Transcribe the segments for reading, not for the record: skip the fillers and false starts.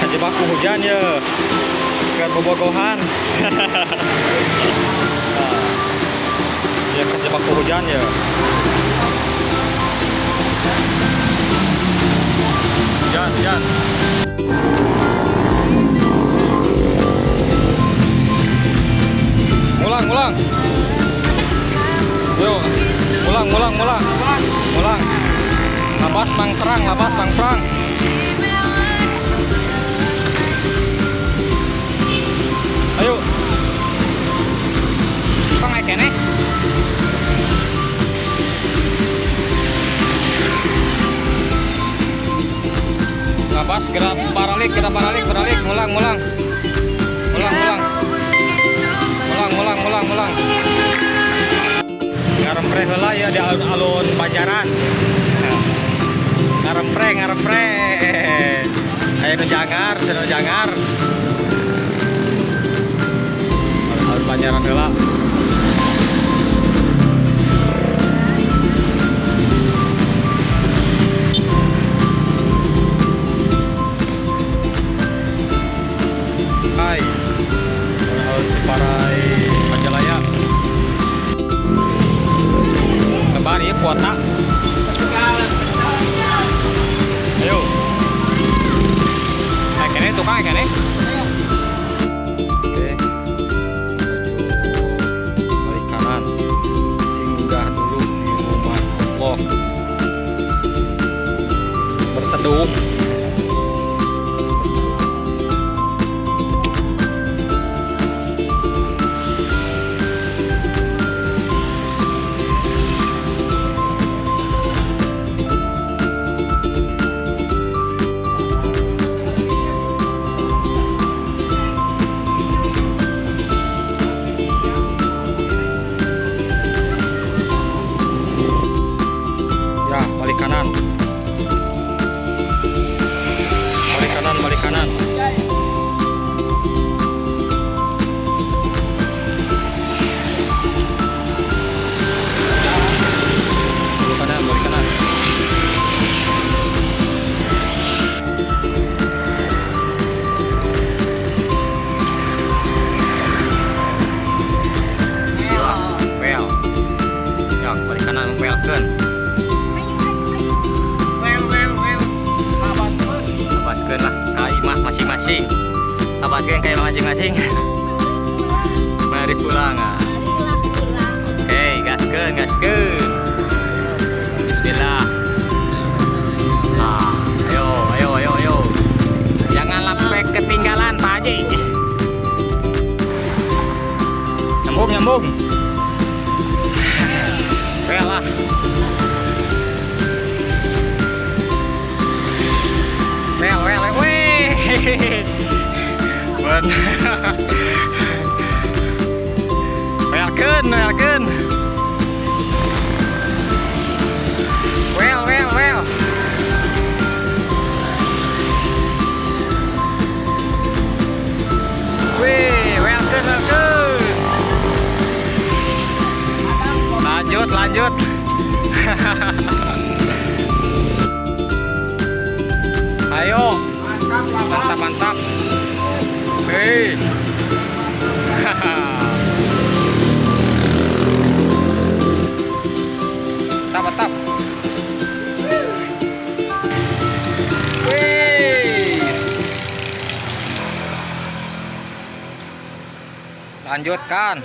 Kajebak ku hujan ya. Keur bobogohan. Ya kajebak ku hujan ya. Hujan, hujan. Ngulang, ngulang. Yo, ngulang, ngulang, ngulang. Ngulang. Labas mang terang, labas mang terang. Ayo. Kok naik kene? Labas gerak paralik, gerak paralik, paralik, ngulang, ngulang. Ngulang, ngulang. Ngulang, ngulang, ngulang, ngulang. Ngarempre heula ya di alun-alun Banjaran. Ngarempre, ngarempre. Ayo nu jangar, nu jangar. Alun-alun Banjaran heula. Hai. Alun-alun Ciparay Majalaya. Lebar ya kuota. Ayo. Kene tukang kene. Oke. Menuju balik kanan. Singgah dulu di rumah Allah. Berteduh. Ya, balik kanan. Balik kanan, balik kanan. Balik kanan, balik kanan. Gila, well. Ya, balik kanan welkeun. Labaskeun lah ka imah masing-masing. Labaskeun ka imah masing-masing. Mari pulang ah. Oke, gaskeun, gaskeun. Bismillah. Ah, ayo, ayo, ayo, ayo. Jangan sampai ketinggalan, Pak Haji. Nyambung, nyambung. Well lah. Well, well, weh. Ben. Welkeun, welkeun. Well, well, well. Weh, welkeun, welkeun. Lanjut, lanjut. Ayo. Mantap, mantap. Hei. Mantap, mantap. Wih. Lanjutkan.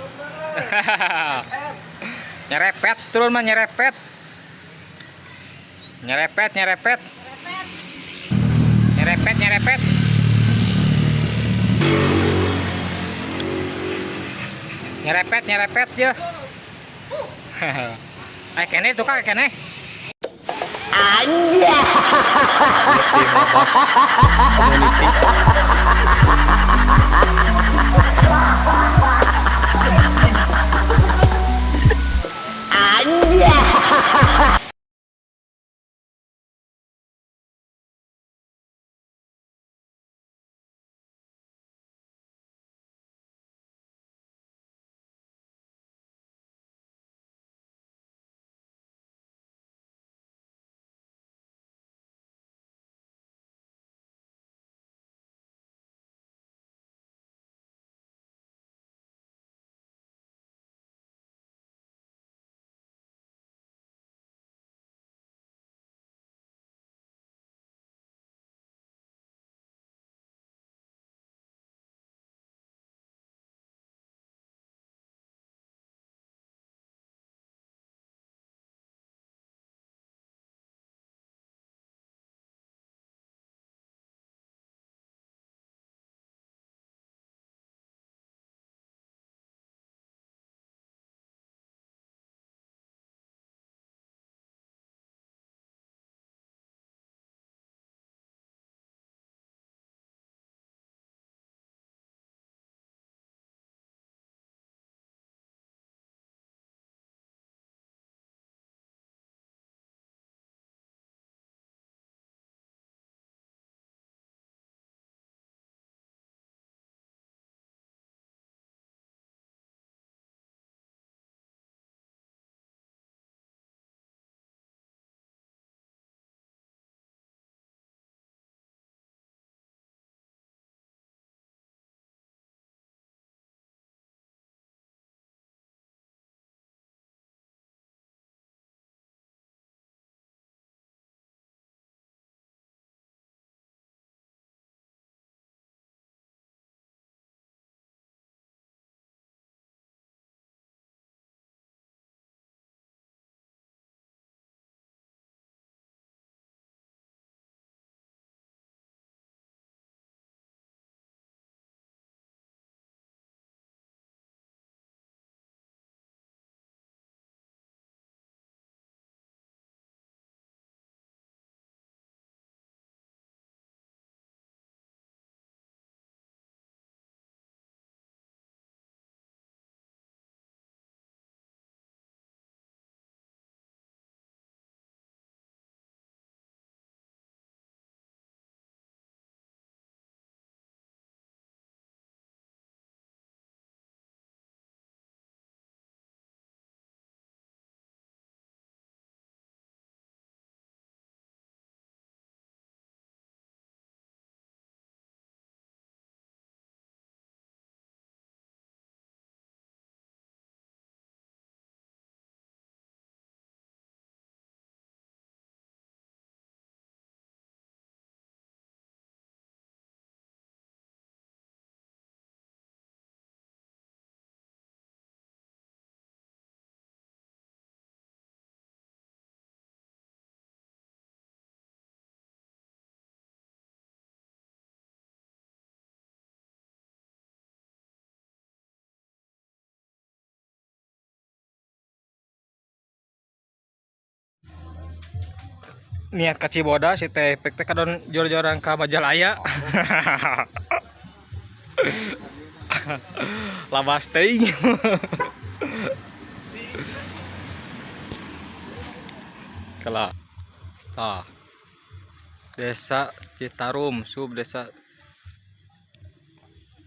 Nyerepet turun mah nyerepet. Nyerepet, nyerepet. Nyerepet, nyerepet. Nyerepet, nyerepet ya. Eh kene tukang kene. Anjay. Community. Anjay. Niat ka Cibodas si teh pek teh kadon jor-joran ka Majalaya. Labas teuing. Kala. Tah. Desa Citarum, sub desa.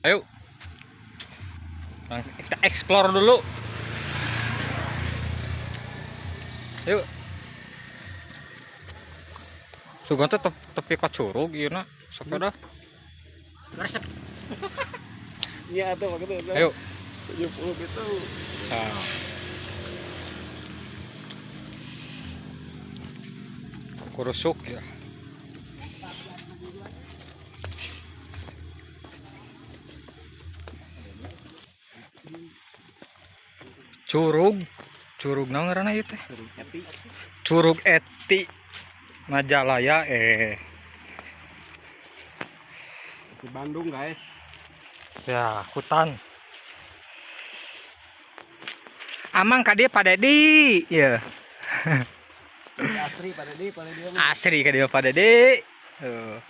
Ayo. Kita explore dulu. Yuk. Sugan teh tepi ka curug ieu na. Sok dah. Resep. Iya tuh begitu. Ayo. 70 gitu. Nah. Kurusuk ya. Curug, curug naon ngaranna ieu teh? Curug Eti. Curug Eti Majalaya eh. Di Bandung, guys. Ya, hutan. Amang ka dieu Pak Dedi. Ieu. Asri Pak Dedi, Pak Dedi. Mah. Asri ka dieu Pak Dedi. Tuh.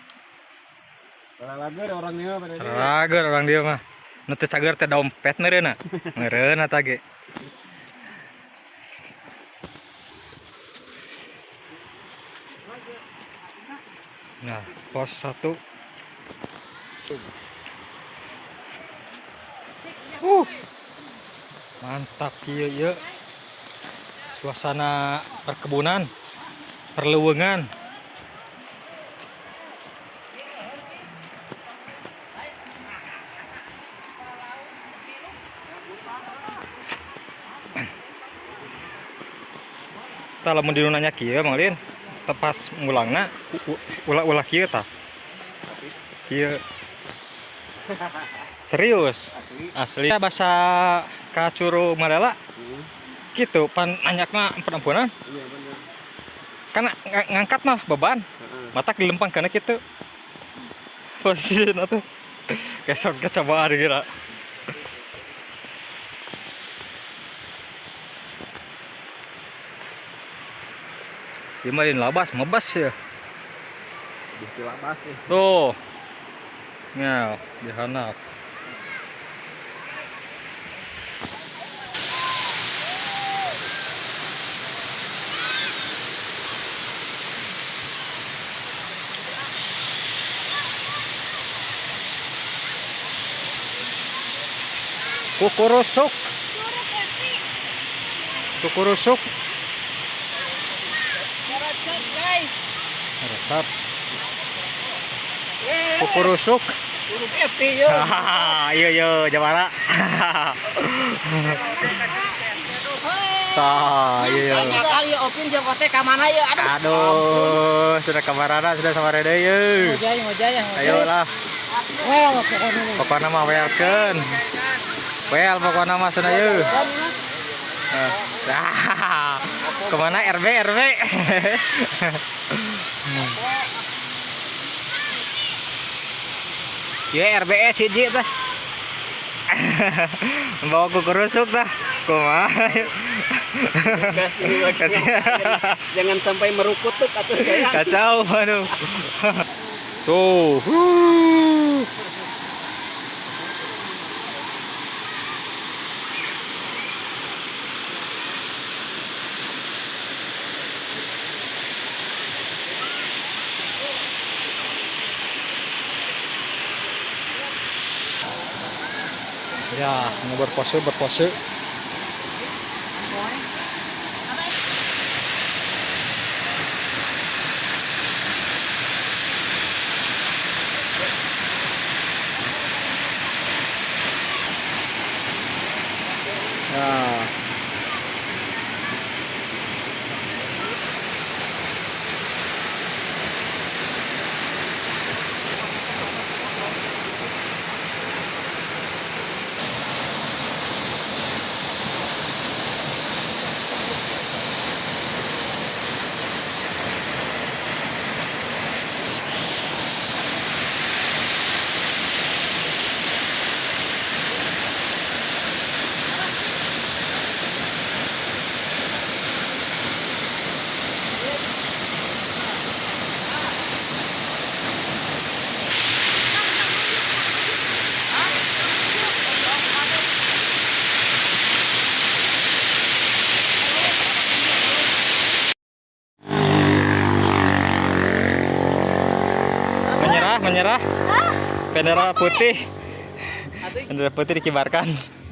Lalager orang dia Pak Dedi. Cager orang dia mah. Nu teu cager teh dompet meureunna. Meureunna ta ge. Nah, pos 1. Mantap kieu ieu. Suasana perkebunan, perleuweungan. Tah lamun dinu nanya kieu Mang Lin, tepas ngulangna ulah-ulah kieu tah. Kieu. Serius. Asli. Asli. Bahasa ka Curug Malela gitu pan nanyak mah ampun-ampunan. Iya bener. Karena ngangkat mah beban. Heeh. Matak dilempang kana kitu. Posisina tuh. Besok kecobaan kira. Ieu mah lain labas, mebas ya. Di labas ya. Tuh. Ngel, dihanap. Kukurusuk. Kukurusuk. Ngerocot, guys. Resep. Kukurusuk. Curug Eti yo. Hahaha, iya iya Jawara. Tah, iya iya. Banyak kali Opin jeung Ote ka mana ya? Aduh. Aduh, sudah kamarana, sudah sama deui yeuh. Ngojay, ngojay, ngojay. Ayo lah, Well, pokoknya mah. pokokna mah welkeun. Well, pokokna mah cenah yeuh. Ah, kemana RB RB? Ya RBS hiji tah. Bawa kukurusuk tah. Kumaha? Gas ini lagi. Kacau. Jangan sampai merukutuk atau saya. Kacau, aduh. Tuh. Huh. Ya, mau berpose berpose. Nah. Bendera putih. Bendera putih dikibarkan.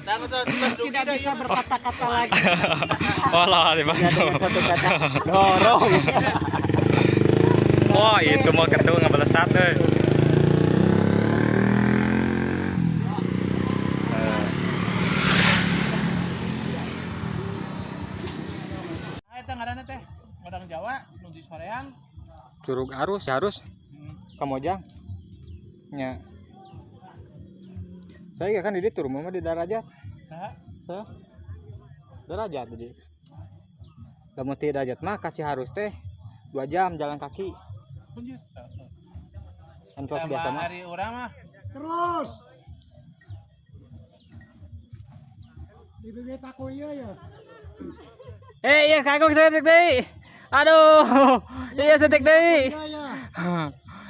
Tidak bisa berkata-kata lagi. Walah, dibantu. Satu kata. Dorong. Wah, itu mau ketu ngebelesat euy. Eta ngaranna teh orang Jawa nu di Soreang. Curug Arus, harus Kamojang. Nya. Saya kan di ditu rumah mah di Darajat. Saha? Hah? Darajat jadi. Lamun ti Darajat mah ka Ciharus teh 2 jam jalan kaki. Punjir. Antos Sama biasa mah. hari urang mah Terus. Di bibit aku iya ya. Eh, iya kagok setik deui. Aduh. Iya setik deui. Iya ya.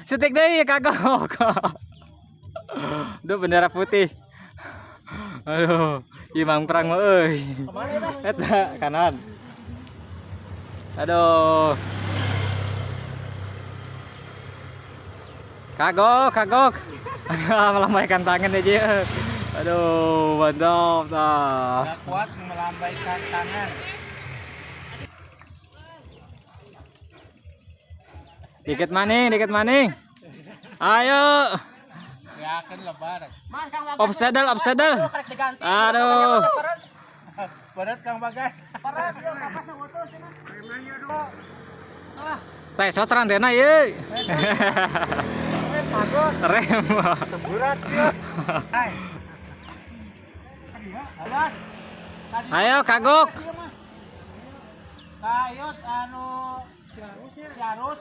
Setik deui kagok. Duh bendera putih. Aduh, imang perang mah euy. Eta kanan. Aduh. Kagok, kagok. Melambaikan tangan aja. Aduh, mantap tah. nggak kuat melambaikan tangan. Dikit maning, dikit maning. Ayo. Yakin lebar. Mas Kang Bagas. Off saddle, off saddle. Karek diganti. Aduh. Berat Kang Bagas. Parah dia kapas motor cenah. Lesot rantena ieu. Rem. Berat dia. Hai. Alas. Tadi Ayo kagok. ieu mah. Kayot anu Ciarus.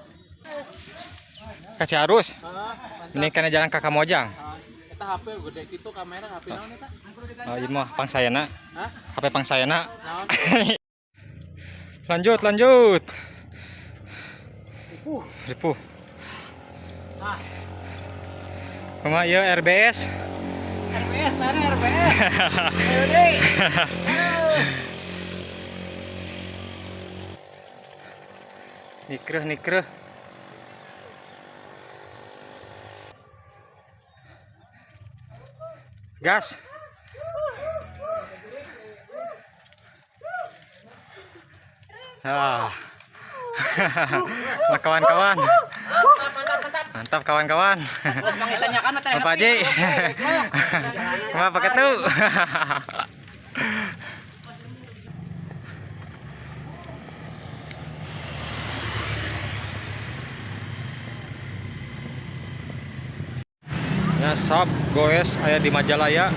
Ka Ciharus. Heeh, mantap. Ini kana jalan ka Kamojang. Ah, Eta HP gede gitu kamera HP naon eta? Oh, ieu mah pangsayana. Hah? HP pangsayana. Naon? Lanjut, lanjut. Ripuh. Ah. Kumaha ieu RBS? RBS mana RBS? Ayo deh. Nikreuh, nikreuh. Gas. Ah. Nah, kawan-kawan. Mantap, mantap, mantap. Mantap kawan-kawan. Terus Bang ditanyakan mah Pak Haji. Kumaha Pak Ketu? Ya sab goes aya di Majalaya.